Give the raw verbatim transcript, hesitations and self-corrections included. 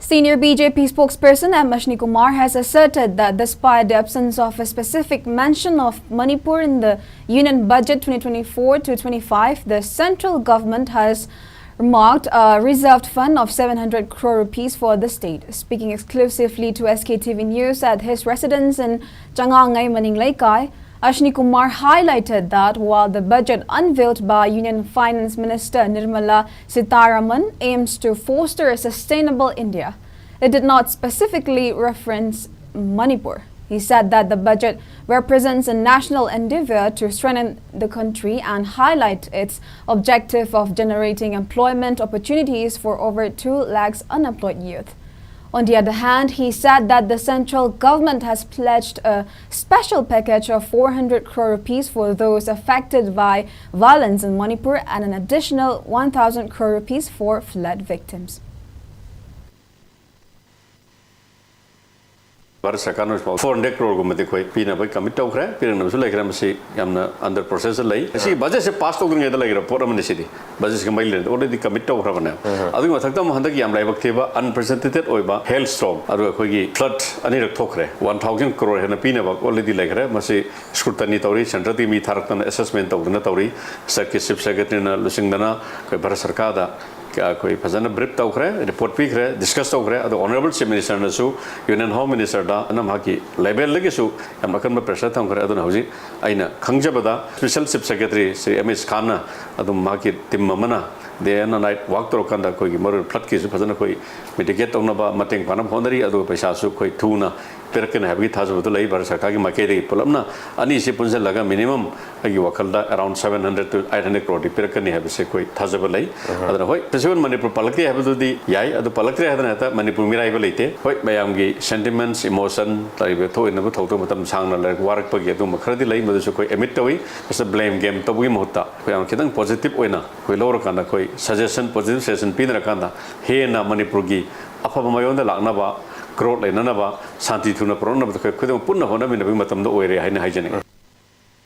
Senior B J P spokesperson M Ashwani Kumar has asserted that despite the absence of a specific mention of Manipur in the Union Budget twenty twenty-four to twenty-five, the central government has marked a reserved fund of seven hundred crore rupees for the state. Speaking exclusively to S K T V News at his residence in Changangai Maningleikai, Ashwani Kumar highlighted that while the budget unveiled by Union Finance Minister Nirmala Sitharaman aims to foster a sustainable India, it did not specifically reference Manipur. He said that the budget represents a national endeavor to strengthen the country and highlight its objective of generating employment opportunities for over two lakhs unemployed youth. On the other hand, he said that the central government has pledged a special package of four hundred crore rupees for those affected by violence in Manipur and an additional one thousand crore rupees for flood victims. Bharat ꯁꯔꯀꯥꯔꯅ ꯍꯧꯖꯤꯛꯐꯥꯎ four hundred ꯀ꯭ꯔꯣꯔꯒꯨꯝꯕꯗꯤ ꯑꯩꯈꯣꯏ ꯄꯤꯅꯕ commit ꯇꯧꯈ꯭ꯔꯦ, ꯄꯤꯔꯛꯅꯕꯁꯨ ꯂꯩꯈ꯭ꯔꯦ꯫ ꯃꯁꯤ ꯌꯥꯝꯅ under ꯄ꯭ꯔꯣꯁꯦꯁꯇ ꯂꯩ꯫ ꯑꯁꯤ ꯕꯖꯦꯠꯁꯦ ꯄꯥꯁ ꯇꯧꯗ꯭ꯔꯤꯉꯩꯗ ꯂꯩꯈ꯭ꯔꯕ ꯄꯣꯠ ꯑꯃꯅꯤ ꯁꯤꯗꯤ꯫ ꯕꯖꯦꯠꯁꯤꯒ ꯃꯔꯤ ꯂꯩꯅꯗꯦ, ꯑꯣꯜꯔꯦꯗꯤ ꯀꯃꯤꯠ ꯇꯧꯈ꯭ꯔꯕꯅꯦ꯫ ꯑꯗꯨꯒꯤ ꯃꯊꯛꯇ ꯑꯃꯨꯛ ꯍꯟꯗꯛ ꯌꯥꯝ ꯂꯥꯏꯕꯛ ꯊꯤꯕ, ꯑꯟꯄ꯭ꯔꯦꯁꯤꯗꯦꯟꯇꯦꯠ ꯑꯣꯏꯕ ꯍꯦꯜ ꯁ꯭ꯇ꯭ꯔꯣꯛ, ꯑꯗꯨꯒ ꯑꯩꯈꯣꯏꯒꯤ ꯐ꯭ꯂꯠ ꯑꯅꯤꯔꯛ ꯊꯣꯛꯈ꯭ꯔꯦ꯫ ꯋꯥꯟ ꯊꯥꯎꯖꯟ ꯀ꯭ꯔꯣꯔ ꯍꯦꯟꯅ ꯄꯤꯅꯕ ꯑꯣꯜꯔꯦꯗꯤ ꯂꯩꯈ꯭ꯔꯦ꯫ ꯃꯁꯤ ꯁ꯭ꯀ꯭ꯔꯨꯇꯅꯤ ꯇꯧꯔꯤ, ꯁꯦꯟꯇ꯭ꯔꯦꯜꯒꯤ ꯃꯤ ꯊꯥꯔꯛꯇꯅ ꯑꯦꯁꯦꯁꯃꯦꯟ ꯇꯧꯗꯅ ꯇꯧꯔꯤ꯫ ꯁ꯭ꯇꯦꯠꯀꯤ ꯆꯤꯐ ꯁꯦꯀ꯭ꯔꯦꯇꯔꯤꯅ ꯂꯨꯆꯤꯡꯗꯅ ꯑꯩꯈꯣꯏ ꯚꯥꯔꯠ ꯁꯔꯀꯥꯔꯗ ꯑꯩꯈꯣꯏ ꯐꯖꯅ ꯕ꯭ꯔꯤꯐ ꯇꯧꯈ꯭ꯔꯦ, ꯔꯤꯄꯣꯔꯠ ꯄꯤꯈ꯭ꯔꯦ, ꯗꯤꯁꯀꯁ ꯇꯧꯈ꯭ꯔꯦ꯫ ꯑꯗꯣ ꯑꯣꯅꯔꯦꯕꯜ ꯆꯤꯐ ꯃꯤꯅꯤꯁꯇꯔꯅꯁꯨ ꯌꯨꯅꯤꯌꯟ ꯍꯣꯝ ꯃꯤꯅꯤꯁꯇꯔꯗ ꯑꯗꯨꯅ ꯃꯍꯥꯛꯀꯤ ꯂꯦꯚꯦꯜꯗꯒꯤꯁꯨ ꯌꯥꯝ ꯑꯀꯟꯕ ꯄ꯭ꯔꯦꯁꯔ ꯊꯝꯈ꯭ꯔꯦ꯫ ꯑꯗꯨꯅ ꯍꯧꯖꯤꯛ ꯑꯩꯅ ꯈꯪꯖꯕꯗ special chief secretary Shri Amit ꯈꯥꯟꯅ ꯑꯗꯨꯝ ꯃꯍꯥꯛꯀꯤ ꯇꯤꯝ ꯑꯃꯅ ꯗꯦ ꯑꯦꯟ ꯅꯥꯏꯠ ꯋꯥꯛ ꯇꯧꯔꯀꯥꯟꯗ ꯑꯩꯈꯣꯏꯒꯤ ꯃꯔꯨ ꯐ꯭ꯂꯠꯀꯤꯁꯨ ꯐꯖꯅ ꯑꯩꯈꯣꯏ ꯃꯤꯇꯤꯒꯦꯠ ꯇꯧꯅꯕ ꯃꯇꯦꯡ ꯄꯥꯡꯅꯕ ꯍꯣꯠꯅꯔꯤ꯫ ꯑꯗꯨꯒ ꯄꯩꯁꯥꯁꯨ ꯑꯩꯈꯣꯏ ꯊꯨꯅ ꯄꯤꯔꯛꯀꯅꯤ ꯍꯥꯏꯕꯒꯤ ꯊꯥꯖꯕꯗꯨ ꯂꯩ꯫ ꯚꯥꯔꯠ ꯁꯔꯀꯥꯔꯒꯤ ꯃꯥꯏꯀꯩꯗꯒꯤ ꯄꯨꯂꯞꯅ ꯑꯅꯤꯁꯤ ꯄꯨꯟꯁꯤꯜꯂꯒ ꯃꯤꯅꯤꯃꯝ ꯑꯩꯒꯤ ꯋꯥꯈꯜꯗ around seven hundred to eight hundred ꯀ꯭ꯔꯣꯔꯗꯤ ꯄꯤꯔꯛꯀꯅꯤ ꯍꯥꯏꯕꯁꯦ ꯑꯩꯈꯣꯏ ꯊꯥꯖꯕ ꯂꯩ꯫ ꯑꯗꯨꯅ ꯍꯣꯏ, ꯐꯦꯁꯇꯤꯚꯦꯜ ꯃꯅꯤꯄꯨꯔ ꯄꯜꯂꯛꯇꯦ ꯍꯥꯏꯕꯗꯨꯗꯤ ꯌꯥꯏ, ꯑꯗꯨ ꯄꯜꯂꯛꯇ꯭ꯔꯦ ꯍꯥꯏꯗꯅ ꯍꯦꯛꯇ ꯃꯅꯤꯄꯨꯔ ꯃꯤꯔꯥꯏꯕ ꯂꯩꯇꯦ꯫ ꯍꯣꯏ, ꯃꯌꯥꯝꯒꯤ ꯁꯦꯟꯇꯤꯃꯦꯟꯁ, ꯏꯃꯣꯁꯟ ꯂꯩꯔꯤꯕ ꯊꯣꯛꯏꯅꯕ ꯊꯧꯗꯣꯛ ꯃꯇꯝ ꯁꯥꯡꯅ ꯂꯩꯔꯛ ꯋꯥꯔꯛꯄꯒꯤ ꯑꯗꯨꯒꯨꯝꯕ ꯈꯔꯗꯤ ꯂꯩ, ꯃꯗꯨꯁꯨ ꯑꯩꯈꯣꯏ ꯑꯦꯃꯤꯠ ꯇꯧꯏ꯫ ꯃꯁꯤꯗ ꯕ꯭ꯂꯦꯝ ꯒꯦꯝ ꯇꯧꯕꯒꯤ ꯃꯍꯨꯠꯇ ꯑꯩꯈꯣꯏ ꯌꯥꯝ ꯈꯤꯇꯪ ꯄꯣꯖꯤꯇꯤꯚ ꯑꯣꯏꯅ ꯑꯩꯈꯣꯏ ꯂꯧꯔꯀꯥꯟꯗ ꯑꯩꯈꯣꯏ ꯁꯖꯦꯁꯟ, ꯄꯣꯖꯤꯇꯤꯚ ꯁꯖꯦꯁꯟ ꯄꯤꯅꯔꯀꯥꯟꯗ ꯍꯦꯟꯅ ꯃꯅꯤꯄꯨꯔꯒꯤ ꯑꯐꯕ ꯃꯥꯏꯌꯣꯟꯗ ꯂꯥꯛꯅꯕ, ꯒ꯭ꯔꯣꯠ ꯂꯩꯅꯅꯕ, ꯁꯥꯟꯇꯤ ꯊꯨꯅ ꯄꯨꯔꯛꯅꯕꯗ ꯑꯩꯈꯣꯏ ꯈꯨꯗꯤꯡꯃꯛ ꯄꯨꯟꯅ ꯍꯣꯠꯅꯃꯤꯟꯅꯕꯒꯤ ꯃꯇꯝꯗ ꯑꯣꯏꯔꯦ ꯍꯥꯏꯅ ꯍꯥꯏꯖꯅꯤꯡꯏ꯫